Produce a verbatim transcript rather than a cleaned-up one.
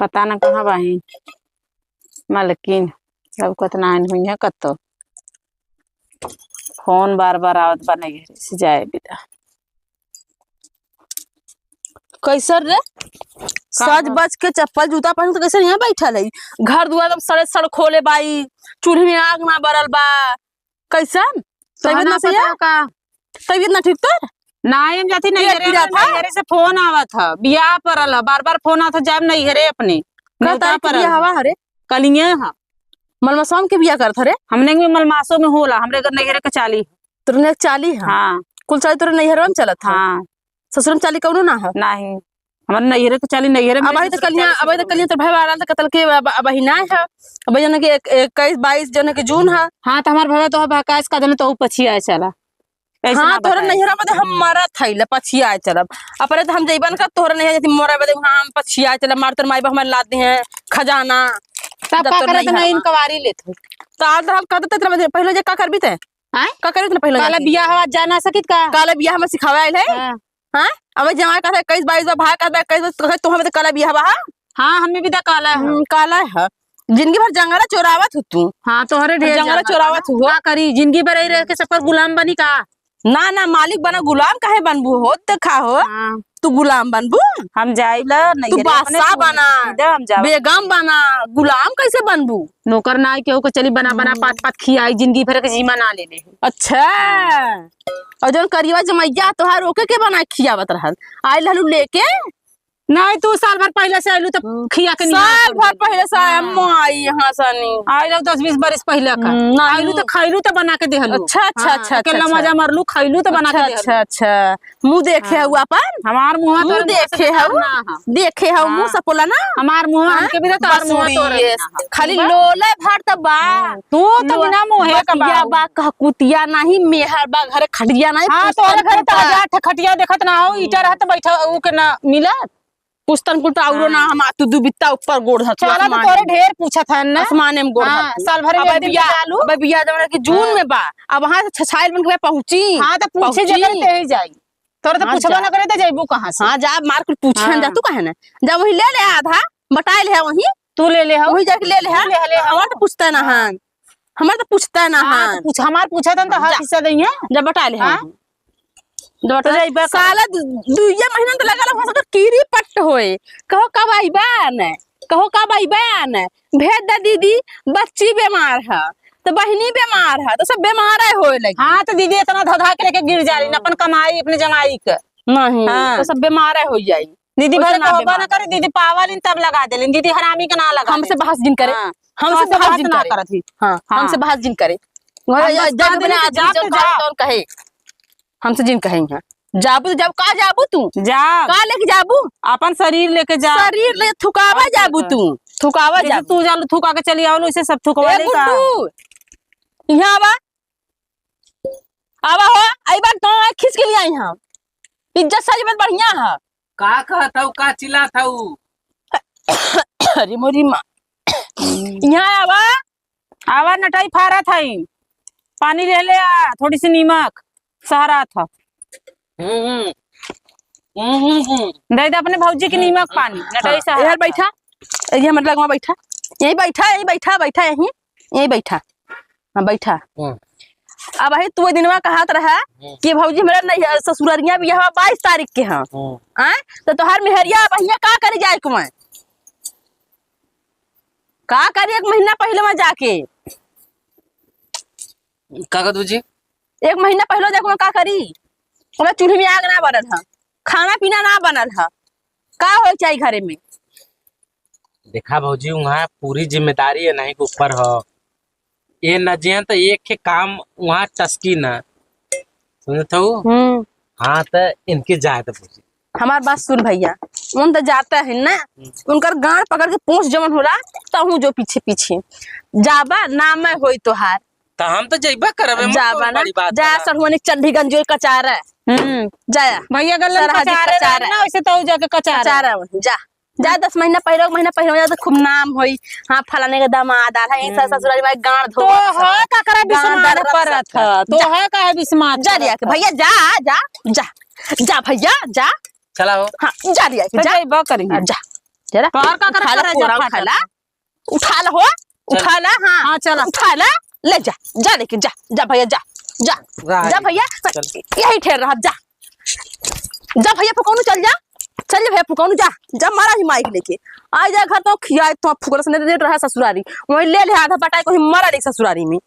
पता न कहाँ बाही मलकिन, लौकत नाहीं हुइहैं कत्तो। फोन बार बार आवत बा नैहरे से जाए बिदा। कैसन रे? सज बज के चप्पल जूता पहन के कैसन यहाँ बैठल है? घर दुआर एकदम सड़े सड़ खोले बाई, चूल्हे में आग ना बरल बा। कैसन? तबियत ना सही है? का? तबियत ना ठीक तोर? नाहीं, हम जाती नैहरे, नैहरे से फोन आवत ह, बियाह परल ह, बार बार फोन आवत ह, जाब नैहरे अपने। का तारीख के बियाह हवा हरे? कलिये ह। मलमासो में के बियाह करत हरे? हमने भी मलमासो में होला, हमरे घर नैहरे के चाली ह। तोरे नैहरे चाली ह? हाँ। कुल चाली तोरे नैहरवा में चलत ह? हाँ। ससुर में चाली कौनो ना ह? नाहीं, हमरे नैहरे के चाली नैहरे में। अबही तो कलिया, अबही तो कलिया तो भाई वाला तो कतल के अब, अबही ना ह। अबही जौन कि एक, इक्कीस बाईस जौन कि जून ह। हाँ, तो हमार भवा तो ह बहकास का देने तो पछिया चला। हाँ, तोहरे नैहरा बदे हम मरत हई ले, पछिया चलब। अपने तो हम जइबन का, तोहरे नैहरा जति मरे बदे, हाँ, हम पछिया चलब, मार तोर माई बाप हमारे लाद दिहे खजाना। तब का करत नहीं, इनकवारी लेत हो। तो आज हम कहते तेरे बदे, पहले जे का करबी ते? आय? का करबी ते पहले काला जाके? बियाह हवा जा ना सकित का? काला बियाह में सिखावे आइल है। हाँ। हाँ? अब जमाई कहता है, इक्कीस बाईस बा, भाई कहता है, इक्कीस बाईस, तो कहता है, "तू हमें तो काला बियाह बा, हाँ?" हाँ, हमें भी तो काला है। हम्म, काला है। जिंदगी भर जंगला चोरावत हो तू। हाँ, तोहरे ढेर जंगला जंगला चोरावत बा। हो। का करी, जिंदगी भर यही रह के सबकर गुलाम बनी का? ना, ना, मालिक बना, गुलाम काहे बनबू हो? देखा हो, हाँ। तू गुलाम बनबू? हम जाइब ला, तू नैहरे अपने बादशाह तू बना, सीधा हम जाब। बेगम बना, गुलाम कैसे बनबू? नौकर ना आए, केहू के चली बना, बना, हम्म। पात, पात खियाई, जिंदगी भर के जीमा ना ले ले। अच्छा। हाँ। और जौन करियवा जमैया तोहार, ओके के बना के खियावत रहल? आइल रहलू लेके? नहीं, तू साल भर पहले से आइलू तो हम्म। खिया के निहार साल कर भर देलू। पहले से आया, हाँ। माई यहाँ से नहीं। आइलू दस बीस बरिस पहले का। हम्म, नहीं। आइलू तो खैलू तो बना के देहलू। अच्छा, अच्छा, हाँ, अच्छा, अकेला अच्छा। मजा मरलू, खैलू तो बना के अच्छा, देहलू। अच्छा, अच्छा। मुँह देखे हाँ। हऊ अपन? हमार मुँह मुँह तोरे मुँह से देखे बेकार हऊ? ना ह। देखे हऊ मुँह हाँ। सपोला ना? हमार मुँह हाँ? हमके भी तो तोर मुँह बसुरी तोरे ये ना ह। खाली बा- लोले भर त बा। हाँ, तू तो लो- बिना मुँहे का बतिया बाऊ। बा, कहकुतिया नहीं, मेहर बा, घरे खटिया नहीं, हाँ, पुस्तन तोरे घरे तो कुर्ता। हजार ठे खटिया देखत ना हो, ईटा हम्म। रहत बैठा, ऊ के ना मिलत। पुस्तन कुल तो औरो ना हाँ। हम, तू दू बित्ता ऊपर गोड़ धरती चला तो आसमान तोरे में। ढेर पूछत हन ना। आसमान में गोड़ हाँ, धरती। साल भर में अबे एक दिन बिया, तो चालू। अबे बिया जौन कि जून हाँ। में बा, अब वहाँ से छछाइल बन के पहुँची। हाँ, तो पूछे पहुँची। जे करे ते ही जाई। तोरे तो हाँ, पूछबा जा। ना करे तो जइबू कहाँ से? हाँ, जा मार कुल पूछे हाँ। जा, तू काहे ना? जा वही ले ले आधा, बटाइ ले है वही। तू ले ले हो। वही जाके ले ले है। तू ले ले हो। हमार तो पूछता ना हाँ। हन। हमार तो पूछता ना हाँ, हन। तो पूछ, हमार पूछा था तो हाँ, हक जा। हिस्सा दइहे। जा बटाइ ले है हाँ। वही। जब तो बटाइ जाइबा कर। साला दु-, दुइये महीना तो लगा रहा, हो सकता कीरी पट्ट होए। कहो कब आइबा न, कहो कब आइबा न। भेज दे दीदी, बच्ची बीमार है, तो बहिनी बीमार है, तो सब बीमार है होए लगी। हाँ, तो दीदी इतना धधा के लेके गिर जा रही ना, अपन कमाई, अपने जमाई के। नहीं, हाँ। तो सब बीमार है हो जाई। दीदी ओइसे भर ना कहबा बीमार ना करे, है। दीदी पावा लिन तब लगा देलिन, दीदी हरामी के ना लगा हमसे देलिन। बहस जिन करे, हाँ। हमसे तो ऐसे बहस बात जिन ना करे। करत ही। हाँ, हाँ। हमसे बहस जिन करे। हम वह बस जब कह देली बिना कि आदमी जाब जौन तो कहे, जाब। तौन कहे। हमसे जिन कहे हैं। जाबू तो जाबू, का जाबू तू? जा। का लेके जाबू? अपन शरीर लेके जा। शरीर ले थुकावा और जाबू का? तू। थुकावा जैसे जाबू। तू जालू थुका के चली आवलू, वैसे सब थुकवा ए ले का? गुड्डू, यहाँ आवा। आवा हो, आई बार तो खींच के ले आई हम। इज्जत सारी बात बढ़िया है। का कहत हऊ, का चिल्लात हऊ? अरे मोरी माँ। यहाँ आवा। आवा नटाई फारत हई, पानी ले ले आ, थोड़ी सी नीमक सहरात ह। हम्म, हम्म। हम्म, हम्म, हम्म। दे दे अपने भौजी के नीमक पानी, नटाई सहरात ह। इधर बैठा, ये मतलब वहाँ बैठा, यहीं बैठा, यहीं बैठा, बैठा यहीं, यहीं बैठा, हाँ बैठा। हम्म। अबही तू वो दिनवा कहत रहा हम्म। कि भौजी हमारे नहीं ससुररिया बियाह बाईस तारीख के ह, हम्म। आय? तो तोहार मेहरिया अबहिया का करे जाए के मैं? का करी एक महीना पहिले वहाँ जाके? का कहत बुची? एक महीना पहिले जाके वहाँ का करी? ओमे चूल्ही में आग ना बनल ह, खाना पीना ना बनल ह, का होए के चाही घरे में? देखा भौजी, वहाँ पूरी जिम्मेदारी है नहीं के ऊपर ह। ये न जियन तो एक के काम वहाँ टसकी ना, समझत हऊ? हम्म। हाँ, तो इनके जाए तो भौजी। हमार बात सुन भैया, उन तो जाता है ना, हम्म। उनकर गांड पकड़ के पोंछ जवन होला, तहू जो पीछे पीछे जाबा, नाम में होई तोहार। तो हम तो जइबा करब, एमे जाबा कौन ना, बड़ी बात जा बा? सहुआनी चड्ढी गंजी कचारा। हम्म। जाया। भैया गलन सरहदी कचारे कचारा। रहे ना, वैसे तो जाके कचारा। कचारा वही, जा। जा, दस महीना पहिले, एक महीना पहिले हो जाए तो खूब नाम होई। हाँ, फलाने के दामाद आल है, यही हम्म। ससुरारी में गांड तो धोवत है, सब। काकरा गांड बिस्मात दर्द परत सब। है, तो जा। है काहे बिस्मात जा रिया के परत है? भैया, जा, जा, जा, जा भैया, जा। चला हो। हाँ, जा रिया के, तो जा। जइबा करी। हाँ, जा। जरा तोहर का करे उठा ला, करे जा कोरा फाटा उठा ला। था। उठा ला हो, चल। उठा ला, हाँ। हाँ, चला। उठा ला, ले जा, जा लेके जा, जा भैया, जा, जा। जा भैया, चल। यही ठेर रहा, जा। जा भैया फुकौनू, चल जा। चल जा भैया फुकौनू, जा। जा मारा ही माइक लेके। आ जा घर तो खियाए तो फुकरस ने दे रहा ससुरारी। वहीं ले ले आधा बटाई को ही मारा ले ससुरारी में।